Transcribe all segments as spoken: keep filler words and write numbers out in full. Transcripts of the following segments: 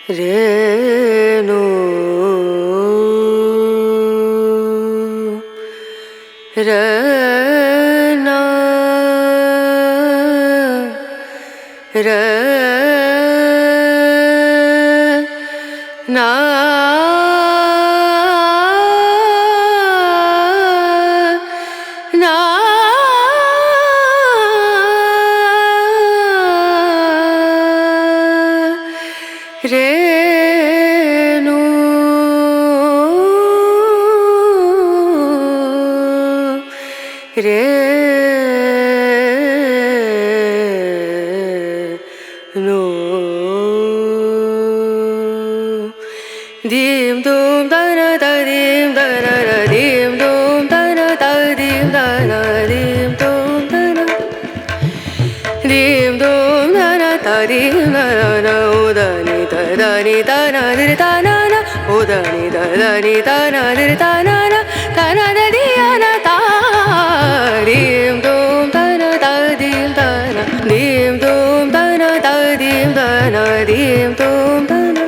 Reno, rena, rena, na. Reno, reno. Dim dum dana da dim dana da dim dum dana da dim dana dim dum dana. Dim dum dana da dim dana na o dani da dani dana diri dana na o dani da dani dana diri dana na dana da di ana da. Dim dum dana da dim dana dim dum dana da dim dana dim dum dana.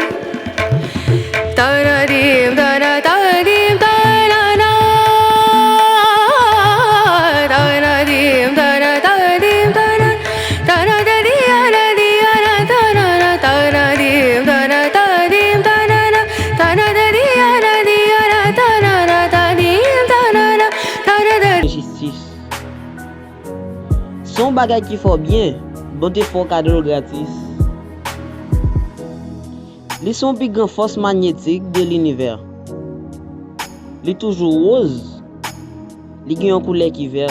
Tana dim tana tana dim tana na. Tana dim tana tana dim tana. Tana da di ana di ana tana na tana dim tana tana dim tana na. Tana da di ana di ana tana na ta dim tana na. Tana da. Jistis. Se yon bagay ki fè w byen, bonte fè w kado l gratis. Li se yon pi gran fòs manyetik de linivè. Li toujou woz. Li gen yon koulè ki vè.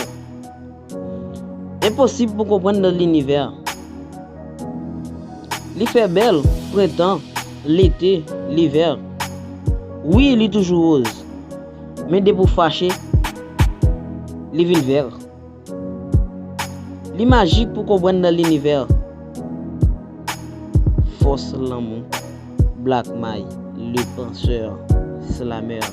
Enposib pou konprann nan linivè. Li fè bèl, prentan, lete, livè. Wi, li toujou woz. Men depi w fache, li vin vè. Li majik pou konprann nan linivè. Fòs lanmou. Black May, le penseur, slameur.